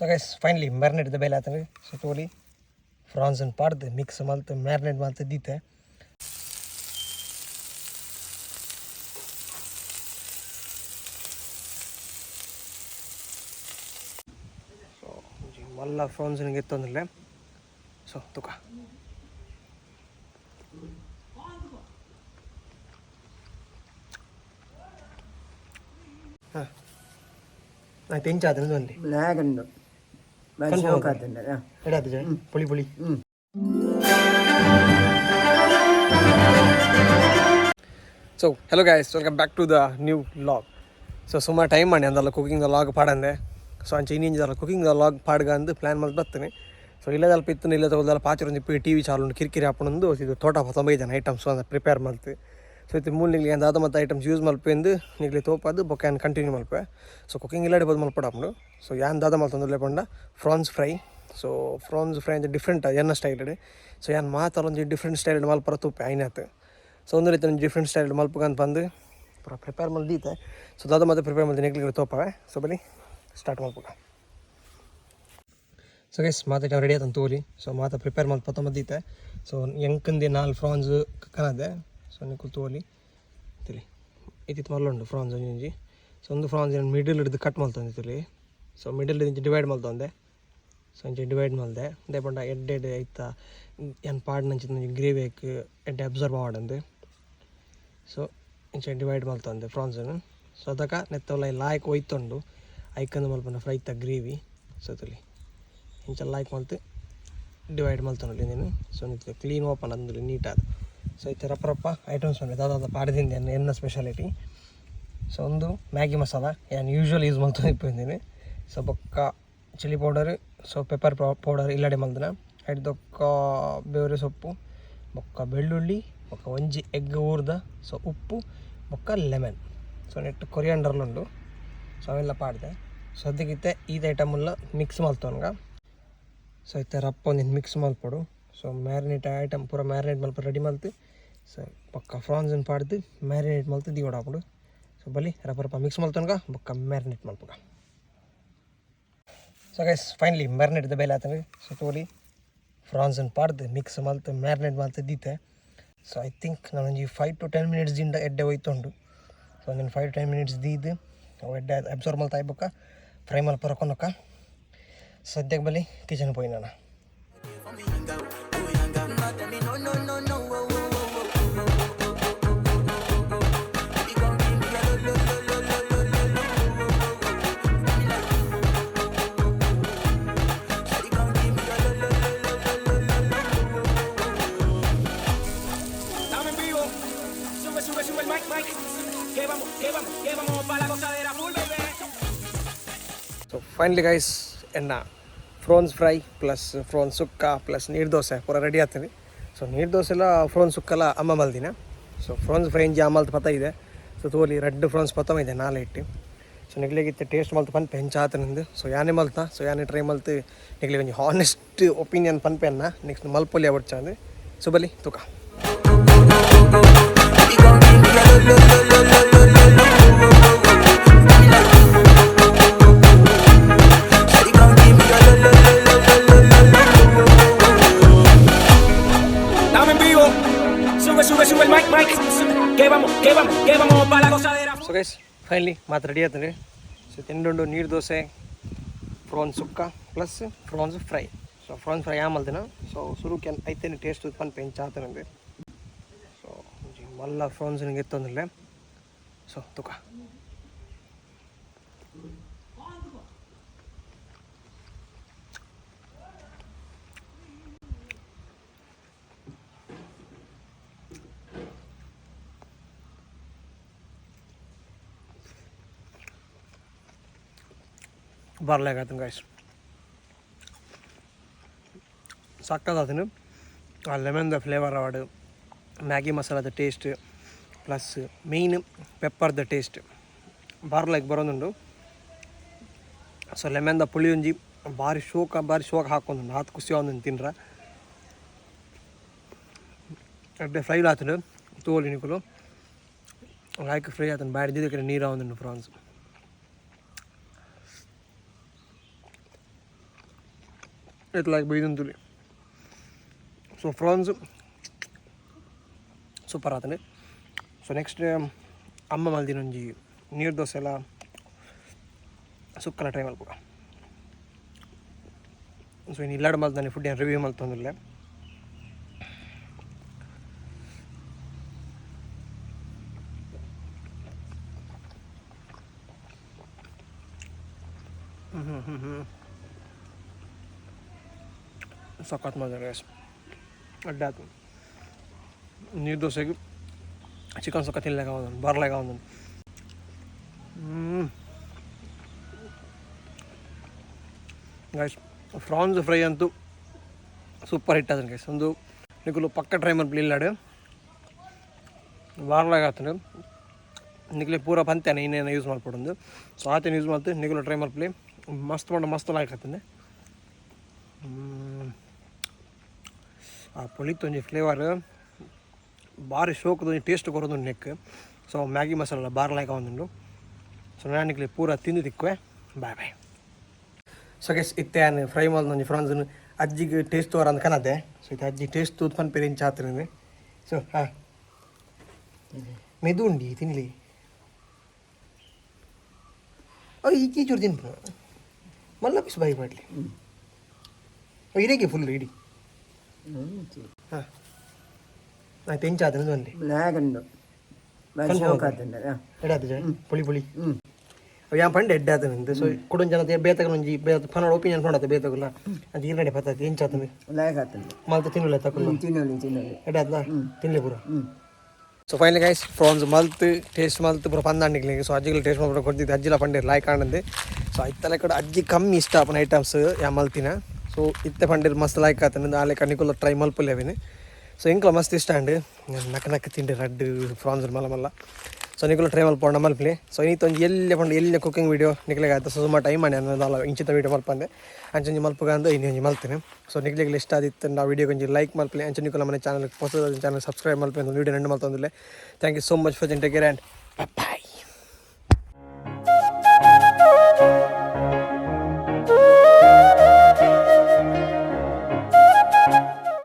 ಸೊ guys finally marinate the ಬೇಲೆ ಆತಂಗೆ. ಸೊ ತೋಲಿ, ಫ್ರಾನ್ಸನ್ನು ಪಾಡ್ದು ಮಿಕ್ಸ್ ಮಲ್ತು ಮ್ಯಾರಿನೇಟ್ ಮಲ್ತು ದೀತೆ. ಸೊ ಒಂಜಿ ಮಲ್ಲ ಫ್ರಾನ್ಸ್ ಗೆತ್ತೊಂದುಲ್ಲೆ. ಸೊ ತುಕ. ಹಾಂ, ಆಯ್ತು, ಎಂಚಾದ ಒಂದಿ? ಬ್ಲ್ಯಾಕ್ ಉಂಡು. Confirm. ಆತಂಡ. ಎಡಾದ ಪುಳಿ ಪುಳಿ. So hello guys, welcome back to the new vlog. So ಸುಮಾರು ಟೈಮ್ ಮಾಡಿ ಅಂದಲ್ಲ ಕುಕಿಂಗ್ the log ಪಾಡಂದೆ. ಸೊ ಅಂಚೆ ಇನ್ನಿಂಜಲ್ಲ ಕುಕಿಂಗ್ the log ಪಾಡ್ಗ ಅಂದು ಪ್ಲ್ಯಾನ್ ಮಲ್ತ್ ಬರ್ತೇನೆ. ಸೊ ಇಲ್ಲದಲ್ಪ ಇತ್ತು, ಇಲ್ಲ ತಗೊದಲ್ಲ ಪಾಚರ ಒಂಜಿ ಟಿ ವಿ ಚಾಲು ಉಂಡು, ಕಿರಿಕಿರಿ ಆಪುಂಡು. ಇದು ತೋಟ ತೊಂಬೈದಾನೆ ಐಟಮ್ಸ್ ಅಂದ ಪ್ರಿಪೇರ್ ಮಲ್ತು. ಸೊ ಇತ್ತು ಮೂಲ ನಿಗ್ಲಿ ದಾದ ಮತ್ತು ಐಟಮ್ಸ್ ಯೂಸ್ ಮಲ್ಪೆಂದು ನಿಗ್ಲಿ ತೋಪಾದು ಬೊಕ್ಕ ಯಾನ್ ಕಂಟಿನ್ಯೂ ಮಲ್ಪೆ. ಸೊ ಕುಕಿಂಗ್ ಇಲ್ಲಡೆ ಬೋದು ಮಲ್ಪಡಾಪುಂಡು. ಸೊ ಯಾನ್ ದಾದ ಮಲ್ತೊಂದುಲ್ಲೆ ಪಂಡ prawns fry. So prawns fry ಅಂಚ ಡಿಫ್ರೆಂಟ್ ಎನ್ನ ಸ್ಟೈಲ್. ಸೊ ಯಾನ್ ಮಾತಾರ ಒಂಜಿ ಡಿಫ್ರೆಂಟ್ ಸ್ಟೈಲ್ ಮಲ್ಪರ ತೂಪೆ ಐನಾತ್. ಸೊ ಒಂದು ರೀತಿ ಒಂಜಿ ಡಿಫ್ರೆಂಟ್ ಸ್ಟೈಲ್ ಮಲ್ಪುಗಂತ ಬಂದು ಪೂರ ಪ್ರಿಪೇರ್ ಮಲ್ದೀತೆ. ಸೊ ದಾದ ಮತ್ತೆ ಪ್ರಿಪೇರ್ ಮಲ್ದಿ ನಿಗ್ಲಿಗೆ ತೋಪವೆ. ಸೊ ಬಲಿ ಸ್ಟಾರ್ಟ್ ಮಲ್ಪುಗ. ಸೊ ಗೈಸ್, ಮಾತ ರೆಡಿ ಆತಂತ ತೋಲಿ. ಸೊ ಮಾತ ಪ್ರಿಪೇರ್ ಮಲ್ತ್ ಪತ್ತೊಂಬದ್ದೀತೆ. ಸೊ ಎಂಕಂದೆ ನಾಲ್ ಫ್ರಾನ್ಸ್ ಕನದೆ. ಸೊ ನಿಕುಲು ತೋಲಿ ತಿಳಿ, ಇತ್ತಿತ್ತು ಮಲ್ಲುಂಡು ಫ್ರಾನ್ಸ್ ಒಂಜಿ. ಸೊ ಒಂದು ಫ್ರಾನ್ಸ್ ಮಿಡಲ್ ಹಿಡ್ದು ಕಟ್ ಮಲ್ತೊಂದು ತಿಳಿ. ಸೊ ಮಿಡಲ್ ಇಂಚ ಡಿವೈಡ್ ಮಲ್ತೊಂದೆ. ಸೊ ಇಂಚ ಡಿವೈಡ್ ಮಲ್ದೆ. ದಾಯೆ ಪಂಡ ಎಡ್ಡೆ ಎಡ್ಡೆ ಐತ ಯಾನ್ ಪಾಡ್ನಂಚಿನ ಒಂಜಿ ಗ್ರೇವಿ ಐಕ್ ಎಡ್ಡೆ ಅಬ್ಸರ್ವ್ ಆವಡಂದು. ಸೊ ಇಂಚ ಡಿವೈಡ್ ಮಲ್ತೊಂದೆ ಫ್ರಾನ್ಸನ್ನು. ಸೊ ಅದಕ್ಕ ನೆತ್ತೊಲ ಲಾಯ್ಕ್ ಒಯ್ತೊಂಡು ಐಕಂದು ಮಲ್ಪುನ ಫ್ರೈತ ಗ್ರೇವಿ. ಸೊ ತುಲಿ, ಇಂಚ ಲಾಯ್ಕ್ ಮಲ್ತ್ ಡಿವೈಡ್ ಮಲ್ತೊನೊಲಿ ನೀನು. ಸೊ ನಿತ್ಲೆ ಕ್ಲೀನ್ ಓಪನ್ ಅಂದುಲಿ ನೀಟಾದ್. ಸೊ ಇತ್ತೆ ರಪ್ಪ ರಪ್ಪ ಐಟಮ್ಸ್ ಪನ್ಪೆ ದಾದ ಪಾಡ್ದಿಂದೆ ಎನ್ನ ಸ್ಪೆಷಾಲಿಟಿ. ಸೊ ಒಂದು ಮ್ಯಾಗಿ ಮಸಾಲ ಯಾನ್ ಯೂಶ್ವಲ್ ಯೂಸ್ ಮಲ್ತೊಂದು ಇಪ್ಪುಂದಿನಿ. ಸೊ ಬೊಕ್ಕ ಚಿಲ್ಲಿ ಪೌಡರ್, ಸೊ ಪೆಪ್ಪರ್ powder ಇಲ್ಲಡೆ ಮಲ್ದಿನ. ಐಟ್ ಬೊಕ್ಕ ಬೇವ್ರೆ ಸೊಪ್ಪು, ಬೊಕ್ಕ ಬೆಳ್ಳುಳ್ಳಿ, ಬೊಕ್ಕ ಒಂಜಿ ಎಗ್ ಊರ್ದ, ಸೊ ಉಪ್ಪು ಬೊಕ್ಕ ಲೆಮನ್. ಸೊ ನೆಟ್ ಕೊರಿಯಾಂಡರ್ಲು ಉಂಡು. ಸೊ ಅವೆಲ್ಲ ಪಾಡ್ದೆ. ಸೊ ಅದಕ್ಕಿತ್ತೆ ಈತ್ ಐಟಮ್ ಎಲ್ಲ ಮಿಕ್ಸ್ ಮಲ್ತೊನ್ಗ. ಸೊ ಇತ್ತೆ ರಪ್ಪ ಒಂದಿನ ಮಿಕ್ಸ್ ಮಲ್ಪೊಡು. ಸೊ ಮ್ಯಾರಿನೇಟ್ ಐಟಮ್ ಪೂರ ಮ್ಯಾರಿನೇಟ್ ಮಲ್ಪ ರೆಡಿ ಮಲ್ತು. ಸೊ ಬೊಕ್ಕ ಫ್ರಾನ್ಸನ್ ಪಾಡ್ದು ಮ್ಯಾರಿನೇಟ್ ಮಲ್ತು ದೀವೊಡಾಪುಂಡು. ಸೊ ಬಲಿ ರಪ್ಪ ರಪ್ಪ ಮಿಕ್ಸ್ ಮಲ್ತೊನ್ಗ, ಬೊಕ್ಕ ಮ್ಯಾರಿನೇಟ್ ಮಲ್ಪುಗ. ಸೊ ಗೈಸ್, ಫೈನಲಿ ಮ್ಯಾರಿನೇಟ್ the ಬೇಲೆ ಆತಂಗೆ. ಸೊ ತೋಲಿ, ಫ್ರಾನ್ಸನ್ ಪಾಡ್ದು ಮಿಕ್ಸ್ ಮಲ್ತು ಮ್ಯಾರಿನೇಟ್ ಮಲ್ತು ದೀತೆ. ಸೊ I think ನಾನೊಂಜಿ 5 ಟು 10 ಮಿನಿಟ್ಸ್ ದಿಂಡ ಎಡ್ಡೆ ಒಯ್ತುಂಡು. ಸೊ ಒಂದೊಂದು 5 ಟು 10 ಮಿನಿಟ್ಸ್ ದೀದ್ ಅವು ಎಡ್ಡೆ ಅಬ್ಸರ್ವ್ ಮಲ್ತ ಬೊಕ್ಕ ಫ್ರೈ ಮಲ್ಪರ ಕೊನೊಕ. ಸದ್ಯಕ್ಕೆ ಬಲಿ ಕಿಚನ್ ಪೋಯಿ ನಾನು. No, no, no, no, oh, oh, oh, oh, oh, oh, oh, oh. Baby, gon' give me a lo, lo, lo, lo, lo, lo, lo, oh, oh, oh, oh. Got me like, oh, oh, oh, oh, oh, oh. Shawty gon' give me a lo, lo, lo, lo, lo, lo, lo, oh, oh, oh, oh. Estamos en vivo. Sube, sube, sube el mic, mic. Que vamos, que vamos, que vamos pa' la gozadera full, baby. So finally guys, ಎನ್ನ ಫ್ರೋನ್ಸ್ fry plus ಫ್ರೋನ್ sukka plus ನೀರು ದೋಸೆ ಪೂರ ready ಆಗ್ತದೆ. ಸೊ ನೀರು ದೋಸೆ ಎಲ್ಲ ಫ್ರೋನ್ ಸುಕ್ಕೆಲ್ಲ ಅಮ್ಮ ಮಲ್ದಿನ. ಸೊ ಫ್ರೋನ್ಸ್ ಫ್ರೈ ಇಂಜಿ ಅಮ್ಮಲ್ತ ಪತ್ತ ಇದೆ. ಸೊ ತೋಲಿ, ರೆಡ್ ಫ್ರೋನ್ಸ್ ಪತ್ತಮ ಇದೆ ನಾಲೆ ಇಟ್ಟು. ಸೊ ನಿಗ್ಲಿಗಿತ್ತೆ ಟೇಸ್ಟ್ ಮಲ್ತು ಪನ್ಪೆ ಹೆಂಚ ನಿಂದು. ಸೊ ಯಾನೇ ಮಲ್ತ, ಸೊ ಯಾನೇ ಟ್ರೈ ಮಲ್ತು ನಿಗ್ಲಿ ಒಂಜಿ ಹಾನೆಸ್ಟ್ ಒಪಿನಿಯನ್ ಪನ್ಪೆ ಅನ್ನ. ನೆಕ್ಸ್ಟ್ ಮಲ್ಪೊಲಿ ಅವಡ್ಚಾಂದು. ಸೊ ಬಲಿ ತುಕ. Baby, gon' give me a lo, lo, lo, lo, lo, lo, lo, oh, oh, oh, oh. Got me like, oh, oh, oh, oh, oh, oh. Shawty gon' give me a lo, lo, lo, lo, lo, lo, lo, oh, oh, oh, oh. Estamos en vivo. Sube, sube, sube el mic, mic. Que vamos, que vamos, que vamos pa' la gozadera. So guys, finally ಮಾತು ready ಆಗ್ತದೆ. So ತಿಂಡುಂಡು neer dosa, prawns sukka plus prawns fry. So prawns fry ಮಲ್ದಿನ. ಸೊ ಸುರುಕ್ಕೆ ಐತೇನೆ taste ಪನ್ಪೆ ಹೆಂಚ ಆತನಂಗೆ. ಸೊ ಒಂಜಿ ಮಲ್ಲ France ಗೆತ್ತೊಂದುಲ್ಲೆ. ಸೊ ತುಕ. ಬರ್ಲಾಗತ್ತನ ಗೈಸ್, ಸಕ್ಕದಾತನು. ಆ ಲೆಮನ್ the flavour ಆವಡ್, ಮ್ಯಾಗಿ ಮಸಾಲದ ಟೇಸ್ಟ್ ಪ್ಲಸ್ ಮೇಯ್ನ್ ಪೆಪ್ಪರ್ದ ಟೇಸ್ಟ್ ಬಾರ್ಲೈಕ್ ಬರೋದುಂಡು. ಸೊ ಲೆಮನ್ the ಪುಳಿ ಒಂಜಿ ಬಾರಿ ಶೋಕ ಬಾರಿ ಶೋಕ ಹಾಕೊಂದುಂಡು. ಆತ್ ಖುಷಿ ಆವೊಂದುಂಡು ತಿನ್ರ. ಎಡ್ಡೆ ಫ್ರೈ ಆತುಂಡು. ತೋಲಿ ನಿಕುಲು, ಲಾಯ್ಕ್ ಫ್ರೈ ಆತುಂಡು. ಬಾರಿ ದೀದಕ್ಕೆ ನೀರು ಆವೊಂದುಂಡು ಫ್ರಾನ್ಸ್. ಎತ್ಲಾಗಿ ಬೈದಂತುಲಿ. ಸೊ ಫ್ರಾನ್ಸ್ ಸೂಪರ್ ಆತಂಡು. ಸೊ ನೆಕ್ಸ್ಟ್ ಅಮ್ಮ ಮಲ್ದಿನ ಒಂಜಿ ನೀರು ದೋಸೆ ಎಲ್ಲ ಸುಕ್ಕಲ ಟ್ರೈ ಮಲ್ಪುಗ. ಸೊ ಇನ್ನು ಇಲ್ಲಾಡು ಮಲ್ತಾನೆ ಫುಡ್ ಏನು ರಿವ್ಯೂ ಮಲ್ತೊಂದಿಲ್ಲ. ಸಖತ್ ಮಜಾ ಗೈಸ್, ಅಡ್ಡ ಆತು. ನೀರು ದೋಸೆಗೆ ಚಿಕನ್ ಸುಕ್ಕ ತಿನ್ಲಿಕ್ಕೆ ಒಂದು ಬರ್ಲಾಗ ಒಂದು. ಗೈಸ್, ಫ್ರಾನ್ಸ್ ಫ್ರೈ ಅಂತೂ ಸೂಪರ್ ಹಿಟ್ ಆತನ ಗೈಸ್. ಒಂದು ನಿಕುಲು ಪಕ್ಕ ಟ್ರೈ ಮಲ್ಪಲಿ ಇಲ್ಲಾಡು ವಾರ್ಲಾಗ ಆತನು. ನಿಕ್ಲೆ ಪೂರ ಪಂತೇನೆ ಇನ್ನೇನು ಯೂಸ್ ಮಲ್ಪೊಡೊಂದು. ಸೊ ಆತನ ಯೂಸ್ ಮಲ್ತು ನಿಕುಲು ಟ್ರೈ ಮಲ್ಪಲಿ. ಮಸ್ತ್ ಪಂಡ ಮಸ್ತ್ ಲಾಯ್ಕ್ ಆತಂದೆ. ಆ ಪುಳಿತೊಂಜಿ ಫ್ಲೇವರ್ ಬಾರಿ ಶೋಕದ ಟೇಸ್ಟ್ ಕೊರೊಂದು ನೆಕ್. ಸೊ ಮ್ಯಾಗಿ ಮಸಾಲ ಬಾರ್ ಲಾಯ್ಕ್ ಆವೊಂದುಂಡು. ಸೊ ನಾನು ನಿಕ್ಲೆ ಪೂರ ತಿಂದು ತಿಕ್ಕುವೆ. Bye bye. ಸೊ ಗೈಸ್, ಇತ್ತೆ ಯಾನ್ ಫ್ರೈ ಮಲ್ದೊಂಜಿ ಫ್ರಾನ್ಸ್ ಅಜ್ಜಿಗೆ ಟೇಸ್ಟ್ ತೋರ ಅಂದ್ ಕನತೆ. ಸೊ ಇತ್ತೆ ಅಜ್ಜಿ ಟೇಸ್ಟ್ ತೂದು ಪನ್ಪೆರ್ ಇಂಚ ಆತ್ಂಡ್. ಸೊ ಹಾಂ, ಮೆದು ಉಂಡಿ ತಿನ್ಲಿ. ಅವ್ ಈ ಚೂರು ತಿನ್ಪುನ ಮಲ್ಲ ಪೀಸ್ ಬಾಯಿ ಮಾಡಲಿ. ಇಡೀ ಫುಲ್ ಇಡೀ. ಹಾಂ, ಆಯ್ತು, ಎಂಚ ಆತನ ಒಂದಿ? ಲಾಗಂಡು. ಕನ್ಫರ್ಮ್. ಎಡ್ಡೆ ಪುಳಿ ಪುಳಿ. ಅವು ಯಾನ್ ಪಂಡೆ ಎಡ್ಡೆ ಆತನ. ಸೊ ಕುಡೊಂಜಿ ಜನ ಬೇತಗ ಒಂಜಿ ಬೇತ ಫನೋಡ ಒಪಿನಿಯನ್ ಫೋಡತ್ತೆ ಬೇತಗುಲ ಅದು ಈರಡೆ ಪತ್ತತಿ. ಎಂಚ ಆತನ? ಲಾಯಕ್ ಆತಂಡು. ಮಲ್ತ ತಿನ್ನುಲೆ ತಕುಲು. ತಿನ್ನೋಲಿ, ತಿನ್ನೋಲಿ. ಎಡ್ಡೆ ಆತ್ನಾ? ತಿನ್ಲೆ ಪೂರ. ಸೊ ಫೈನಲಿ ಗೈಸ್, ಫ್ರಾನ್ಸ್ ಮಲ್ತ್ ಟೇಸ್ಟ್ ಮಲ್ತ್ ಪೂರ ಪಂದಾಂಡಿಗ್ಲಿಗೆ. ಸೊ ಅಜ್ಜಿಗೆ ಟೇಸ್ಟ್ ಮಲ್ಪಡ ಕೊಡ್ತಿದ್ದೆ. ಅಜ್ಜಿಲ ಪಂಡೇರ್ ಲಾಯ್ಕ್ ಆಂಡಂದೆ. ಸೊ ಇತ್ತಲೆ ಕಡೆ ಅಜ್ಜಿ ಕಮ್ಮಿ ಇಷ್ಟ ಆಪುನ ಐಟಮ್ಸ್ ಯಾ ಮಲ್ತಿನ. ಸೊ ಇತ್ತೆ ಪಂಡೇರ್ ಮಸ್ತ್ ಲಾಯ್ಕ್ ಆತನ. ಆಲೆ ನಿಕುಲ ಟ್ರೈ ಮಲ್ಪುಲೆ ಅವಿನ. ಸೊ ಎಂಕ್ಲ ಮಸ್ತ್ ಇಷ್ಟ ಅಂಡ್ ನಕ್ಕ ನಕ್ಕ ತಿಂಡಿ ರಡ್ಡ್ ಫ್ರಾನ್ಸ್ ಮಲ್ಲ ಮಲ್ಲ. ಸೊ ನಿಕುಲ ಟ್ರೈ ಮಲ್ಪೊಂಡ ಮಲ್ಪಲಿ. ಸೊ ಇನ್ನಿತ್ತೊಂಜಿ ಎಲ್ಲೆ ಪಂಡ ಎಲ್ಲೆ ಕುಕಿಂಗ್ ವೀಡಿಯೋ ನಿಕ್ಲೆಗ್ ಆಯ್ತು. ಸೊ ಸುಮಾರು ಟೈಮ್ ಮಾಡಿ ದಾಲ ಇಂಚಿತ ವೀಡಿಯೋ ಮಲ್ಪಂದೆ ಅಂಚೊಂಜಿ ಮಲ್ಪುಗ ಅಂದ್ ಇನ್ನೊಂಜಿ ಮಲ್ತಿನಿ. ಸೊ ನಿಕ್ಲೆಗ್ ಇಷ್ಟ ಆದಿತ್ತು ನಾವು ವೀಡಿಯೋ ಒಂಜಿ ಲೈಕ್ ಮಲ್ಪಲಿ. ಅಂಚ ನಿಕುಲ ಮನೆ ಚಾನಲ್ ಪೊಸದ ಚಾನಲ್ ಸಬ್ಸ್ಕ್ರೈಬ್ ಮಲ್ಪಿ. ಒಂದು video ನೆಂಡು ಮಲ್ತೊಂದುಲ್ಲೆ. Thank you so much for take care and bye.